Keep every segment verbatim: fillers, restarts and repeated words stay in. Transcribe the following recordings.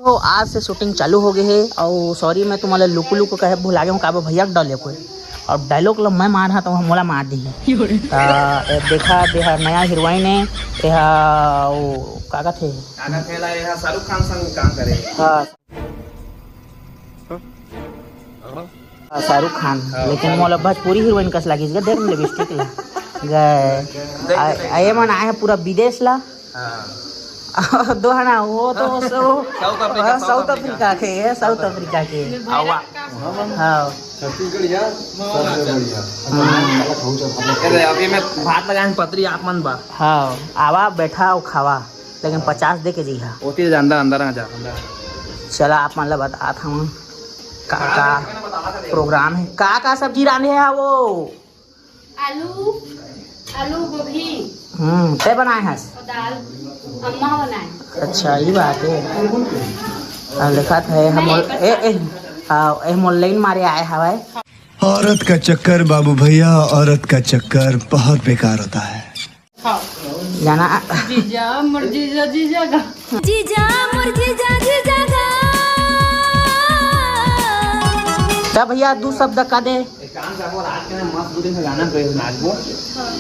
तो आज से shooting चालू हो गए हे। और sorry, मैं तुम्हारा लुकु लुकु कहे भुला गया हूँ, काबर भैया के डाले कोई और dialogue ला मैं मार हा तो मोला मार दी। देखा देहा नया हीरोइन है। यह वो का कहथे? शाहरुख खान संग काम करे। हाँ। शाहरुख खान। हाँ, लेकिन शाहरुख मोला भोजपुरी हीरोइन कस लागिस गे, देख लिपस्टिक ला। गए। आ, आ, ये मन आए हैं पूरा विदेश ला। हाँ। दो है ना, वो तो South Africa, हाँ, South South Africa। Africa के है, South Africa के। आवा। हाँ। छत्तीसगढ़िया, सबसे बढ़िया। हम्म। अरे, अभी मैं भात लगाए हैं, पतरी आप मन बा। हाँ, आवा, बैठा और खावा, लेकिन पचास दे के जइहा। ओती जा, अंदर, अंदर आ जा, अंदर। चला, आप मन ला बतात हूँ का का program है, का का सब्जी रांधे है वो। आलू, आलू गोभी। हम्म, ते बनाए हस? और दाल, अम्मा बनाए। अच्छा, ये बात है। हाँ, लिखत है हम। ए ए, हाँ, ए मोर लाइन मारे आए हवाए। औरत का चक्कर बाबू भैया, औरत का चक्कर बहुत बेकार होता है। हाँ। जाना। जीजा, मोर जीजा, जीजा गा। जीजा, मोर जीजा, जीजा गा। तब भैया, दू शब्द का दे। एक काम करबो, रात के ना मस्त दू दिन से गाना पे नाचबो। हाँ।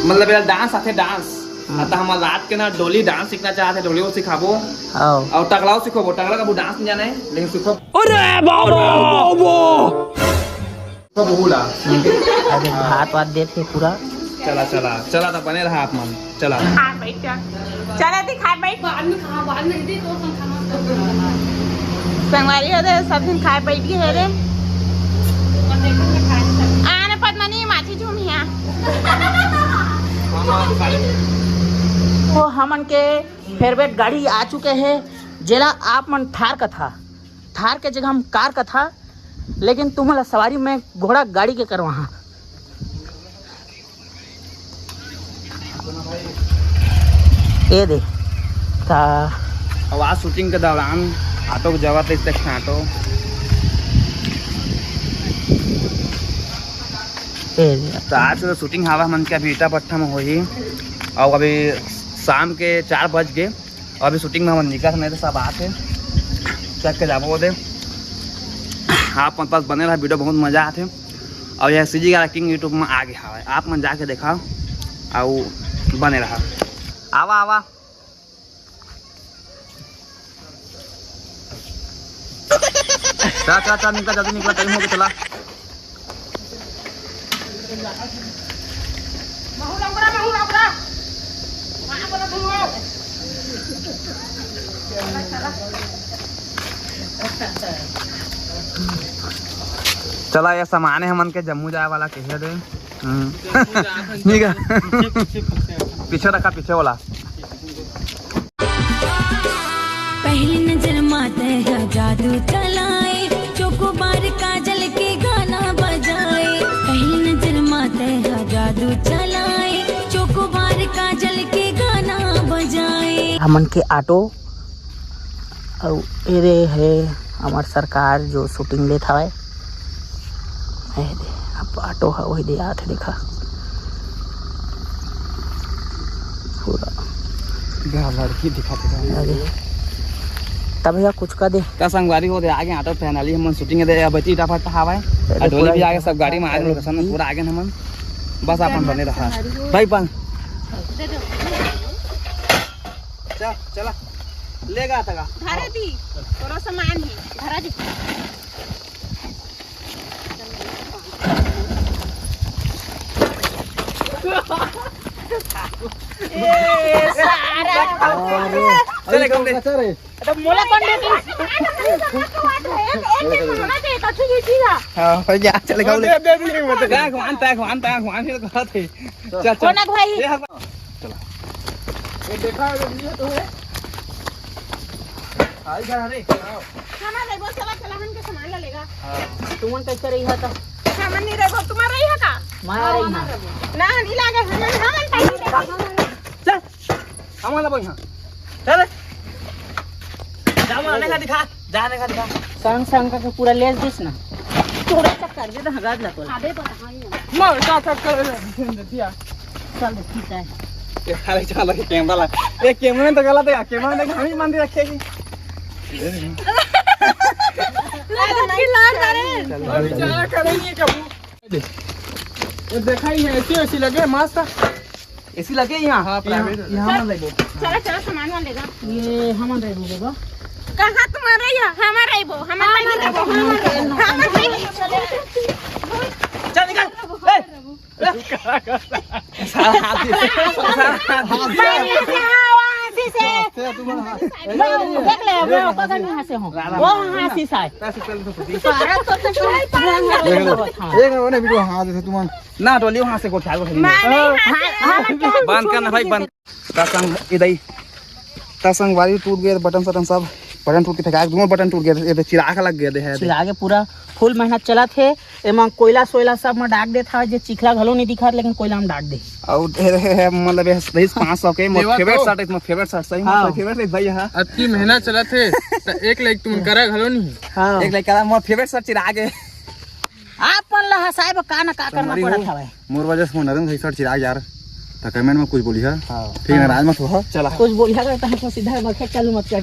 मतलब, एला dance आथे, dance। हम्म। अतः हम रात के ना डोली dance सीखना चाहते, डोली वो सिखाबो। हाँ। और टकलाओ सिखाबो, टकला का वो dance नहीं जाना है, लेकिन सिखाबो। अरे बाबा, बाबा। सब हुला। हम्म। अरे भात वात देत हे पूरा। चला, चला, चला, त बने रहा आप मन। चला। खा बैठ जा। चला दी, खा बैठ। बाद में खा, बाद में दीदी, तो हम खाना। संगवारी हो दे, सब दिन खाए बैठ गए हे रे। आने पद्मनी माची झूम हिया। तो हमन के favourite गाड़ी आ चुके हे, जेला आप मन थार कथा। थार के जगह हम कार कथा, लेकिन तुमन ला सवारी में घोड़ा गाड़ी के करवाहा। ये दे। ता अब आज shooting के दौरान ऑटो के जगह पे इस ऑटो। ये दे। तो आज के तो shooting हवा मन के अभी ईटा भट्ठा में होही। और अभी शाम के चार बज गए। अभी shooting में हमन निकलत हन, नहीं तो सब आत हे, चल के जाबो ओदे। आप मन पास बने रहा, video बहुत मजा आथे। और यह CG Acting YouTube में आ गया हवे, आप मन जाके देखा और बने रहा। आवा, आवा। चल, चल, चल, निकल, जल्दी निकल, time हो गया, चला। चला, ये सामान है हमन के जम्मू जाए वाला, कहिए दे। हम्म। ठीक है। पीछे रखा, पीछे वाला। पहली नजर मा तैं हा जादू चलाए, चोकोबार काजल के गाना बजाए। पहली नजर मा तैं हा जादू चलाए, चोकोबार काजल के गाना बजाए। हमन के ऑटो अउ एदे हे हमर सरकार जो shooting लेत हवय। ए दे, अब ऑटो ह ओही दे आत हे, देखा। पूरा। गा लड़की दिखा दे। अरे। तब भैया कुछ का दे। का संगवारी हो दे, आगे ऑटो finally हमन shooting दे, अब इतना फटाफट हवय। अरे, आ डोली पूरा भी आगे, सब गाड़ी में आगे, location में पूरा आगे हमन। बस अपन बने रहा। भाई बन। चल, चला। लेगा तका। धरे दी, तोरो सामान ही। धरा दी। ए, सारा। चले, कम दे। तो मोला कौन दे दी? एक, एक मिनट होना चाहिए, तो ठीक है, ठीक है। हाँ, हो गया, चले, कम दे। दे, दे, दे, दे। पैक वन, पैक वन, पैक वन, फिर कहत हे। चल, चल। कोनक भाई? ये हक-, चला। ये देखा है, ये तो है। आई घर रे। सामान लेबो, चला, चला, हमन के सामान ला लेगा। हाँ। तुमन कैसे रही है तो? सामान नहीं रहिबो, तुम्हारा रही है का? मारा रही है। ना, नहीं लागे, हमन, हमन पैसे देबो। चल, हमन ला बइहा। चल। जा, हमन ला दिखा। जाने का दिखा। संग संग का पूरा लेस दिस ना। थोड़ा सा कर दे तो हगाद ला तो। आबे पर हाँ ही है। मार का चक्कर है, दिया। चल ठीक है। ये साले चला के कैमरा ला। ये कैमरा तो गलत है, कैमरा देख हम ही मंदिर रखेगी। अभी क्या करेंगे कबू? ये देखा ही है, एसी, एसी लगे मस्त। एसी लगे यहाँ? हाँ, private है। यहाँ हमन लेबो। चला, चला, सामान वामान लेगा। ये हमन लेबो बाबा। कहाँ तुम्हारा या? हमारा ही वो, हमारा ही वो, हमारा ही वो। चल निकल। ए, सारा हाथ ही से, सारा हाथ ही से। पानी से, हवा से, से। देख ले, वो पता नहीं यहाँ से हो। वो यहाँ से साए। सारा तो से देख लो, एक मिनट, हाथ से तुमन ना डोलियो, हाथ से गोठा, गोठा। मैं नहीं, हाथ से, हाथ से। बंद करना भाई, बंद। ता संग, ए दई, ता संगवारी टूट गए बटन सटन सब, बटन टूट के फेंका, दोनों बटन टूट गए, ये तो चिराग लग गए दे है। चिराग पूरा full मेहनत चलत हे, एमा कोयला सोयला सब में डाक देत हवे, जे चिखला घलो नहीं दिखत, लेकिन कोयला में डाक दे। और ए, ए, मतलब ये रहीस पाँच सौ के, मोर देवा favourite तो। Shirt, मोर favourite shirt, सही हाँ। मोर favourite है भाई, हाँ। अतकी मेहनत चलत हे, त एक लाइक तुम करा घलो नहीं। हाँ। एक लाइक करा, मोर favourite shirt चिराग है। आप मन ला हंसाए बर का न का करना संगवारी पड़त हो, हवय। मोर वजह से मोर नरेंद्र भाई सर चिराग यार, त comment में कुछ बोलिहा। हाँ। ठीक है, नाराज मत हो। चला। कुछ बोलिहा रहता है तो सीधा बखे चालू मत कर।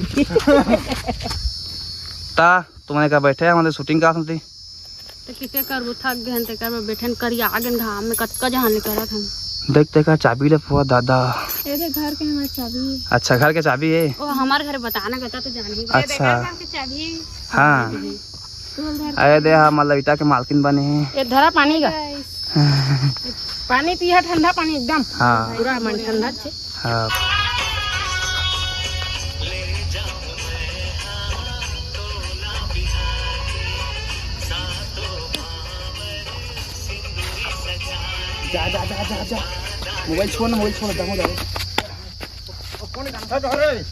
ता तुमने का बैठे हैं, हमारे shooting का सुनती। तो किसे करबो, थक गए हैं, तेकर में बैठे हैं, करिया आ गए घाम में, कतका जहान ले करत हम। देख, तेकर चाबी ले पुआ दादा। ए दे, घर के हमारे चाबी। अच्छा, घर के चाबी है। ओ, हमारे घर बताना कहता तो जान ही। अच्छा। ए दे, घर के चाबी। हाँ। अरे दे, हाँ, मतलब ईटा के मालकिन बने हैं। ये धरा पानी का। पानी पिया, ठंडा पानी एकदम। हाँ। पूरा मन ठंडा छे। हाँ। जा, जा, जा, जा, जा। मोबाइल छोड़ ना, मोबाइल छोड़, दम हो जावे। कौन गांधा डहर है?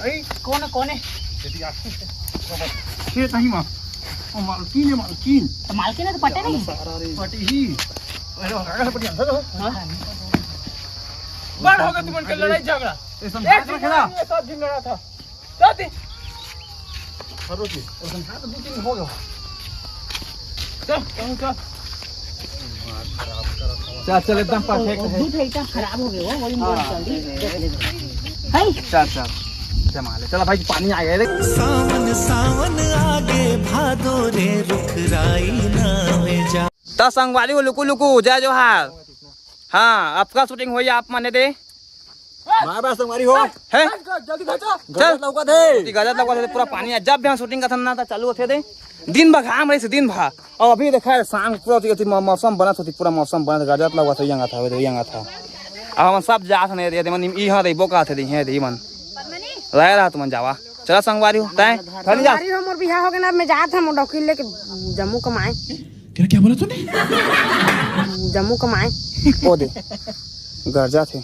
आई? कौन है, कौन है? ये तो यार। खेत नहीं माँ। ओ मालकिन है, मालकिन। तो मालकिन है तो पटे नहीं? सारा रे। पटी ही। अरे, अरे, पटी अंदर हो। हाँ। बड़ हो गया तुमन के लड़ाई झगड़ा। ये सब एक बात दिन रखे ना। ये सब दिन लड़ा था। जाते। हर रोज ये। और समझा तो दो तीन हो गया। चल, चल, चल। चल, चल, एकदम perfect है। दूध है, एकदम खराब हो गया वो, वही मोड़ हाँ। चल रही। है? चल, चल। जमा ले। चला भाई, पानी आ गया रे। सावन, सावन आगे भादो रे, रुख राई ना में जा। त संगवारी हो, लुकु, लुकु, जय जोहार। हाँ, आपका shooting होई, आप माने दे। बाय बाय संगवारी हो। है? जल्दी खींचो। चल। गजब लौकत हे। गजब लौकत हे, पूरा पानी है। जब भी हम shooting करथन ना, त चालू होथे दे। दिन भर घाम रहिस, दिन भर। और अभी देखा है, शाम पूरा होती, होती मौ-, मौसम बनत होती, पूरा मौसम बनत, गजब लौकत हे, यंगा था, यंगा था। अब हम सब जात नहीं दे, मन इहाँ रहिबो का थे, दे, दे, मन। रह रहा तुमन जावा। चला संगवारी हो, तैं, चल जा। संगवारी हो, मोर बिहाव हो गया ना, मैं जात हूँ, मोर डौकी लेके जम्मू कमाए। तेरा क्या बोला तूने? जम्मू कमाए। ओ दे, गरजा थे।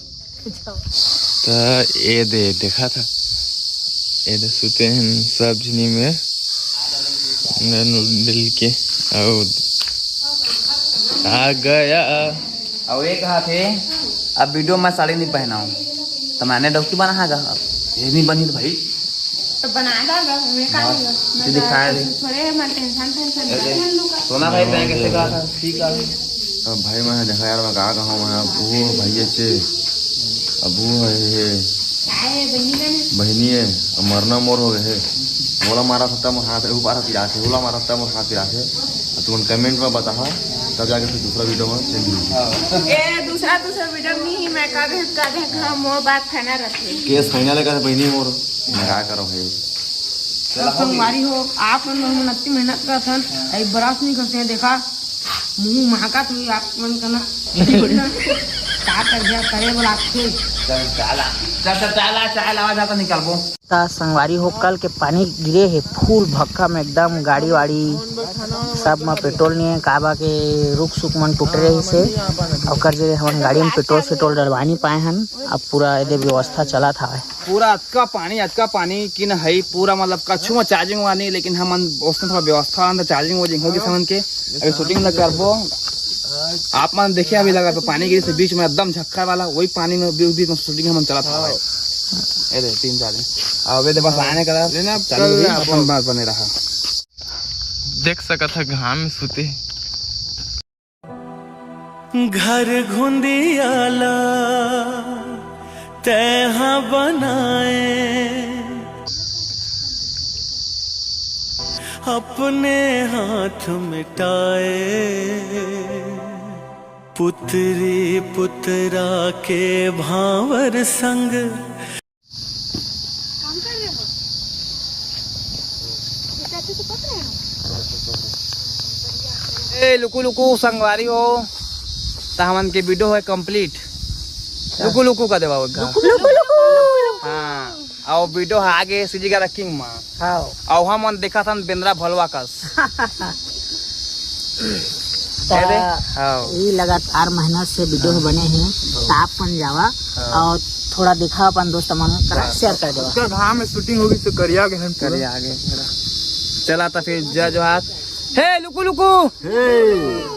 त ए दे, देखा था, ए दे सुते हैं सब झिनी में, नूडल के, और आ गया। और एक हाथ है, अब video में साड़ी नहीं पहनाऊं, त मैंने डौकी बना है गा, अब ये नहीं बनी तो भाई। तो बना डाल रहा हूँ, मैं का हाँ, नहीं है। मैं तो दिखाया तो दे। थोड़े मन टेंशन टेंशन अरे, नहीं है। सोना भाई, तैं कैसे कहा था? ठीक है। अब भाई, मैं देखा यार, मैं कहा कहूँ, मैं अब वो भैया चे, अब वो है, है। क्या है, बहनी का नहीं? बहनी है, अब मरना मोर हो गए है। बोला मारा सत्ता मोर हाथ, ऊपर हाथ पिरा थे, बोला मारा सत्ता मोर हाथ पिरा थे। अब तुमन comment में बताहा, तब जाके फिर दूसरा video में change होगी। ए, दूसरा, दूसरा video में नहीं, मैं का कहे, का कहे, हाँ, मोर बात खाना रखे। केस final है, कहे बहनी मोर, मैं का करो है। तो संगवारी हो, आप मन, मन अति मेहनत करथन, एक बरस नहीं करते हैं, देखा, मुंह महका तो आप मन करना। का कर दिया, करे बोला आपके। चल, चला, चल, चल, चला, चाय लावा जाता निकालबो। ता संगवारी हो, कल के पानी गिरे हे full भक्का में एकदम, गाड़ी वाड़ी सब में petrol नहीं है, काबा के रुख सुख मन टूट रहे से, ओकर जे हमन गाड़ी में petrol सेट्रोल डलवा नहीं पाए हन। अब पूरा एदे व्यवस्था चलत हावय। पूरा अतका पानी, अतका पानी कि न हई, पूरा मतलब कछु में charging हुआ नहीं, लेकिन हमन उसने थोड़ा व्यवस्था अंदर charging वार्जिंग होगी समझ के अभी shooting न करबो। आप मन देखिए अभी लगा तो पानी गिरी से बीच में एकदम झक्खर वाला, वही पानी में बीच बीच में shooting हमन चलत हावय। ए दे तीन चार दिन। अब ए दे बस आने करा लेना, चालू कल हुई, अपन बात बने रहा। देख सकत ह घाम में सुते। घर घुंदियाला तैहा बनाए। अपने हाथ मिटाए, पुत्री पुतरा के भांवर संग। काम कर रहे हो? इसे अच्छे से पक रहे हो? ए लुकु लुकु संगवारी हो, त हमन के वीडियो है कंप्लीट। लुकु लुकु का देवा होगा। लुकु लुकु। हाँ, और वीडियो है आगे सीजी का किंग मा। हाँ। और हमन देखा था बेंदरा भलवा कस। अरे, हाँ। ई लगातार मेहनत से वीडियो बने हैं, त आप मन जावा और थोड़ा दिखा अपन दोस्त मन करा, शेयर कर देवा। उसका घाम में शूटिंग होगी तो करिया के हम पूरा। करिया आगे पूरा। चला तो फिर जय जोहार। हे लुकु लुकु। हे।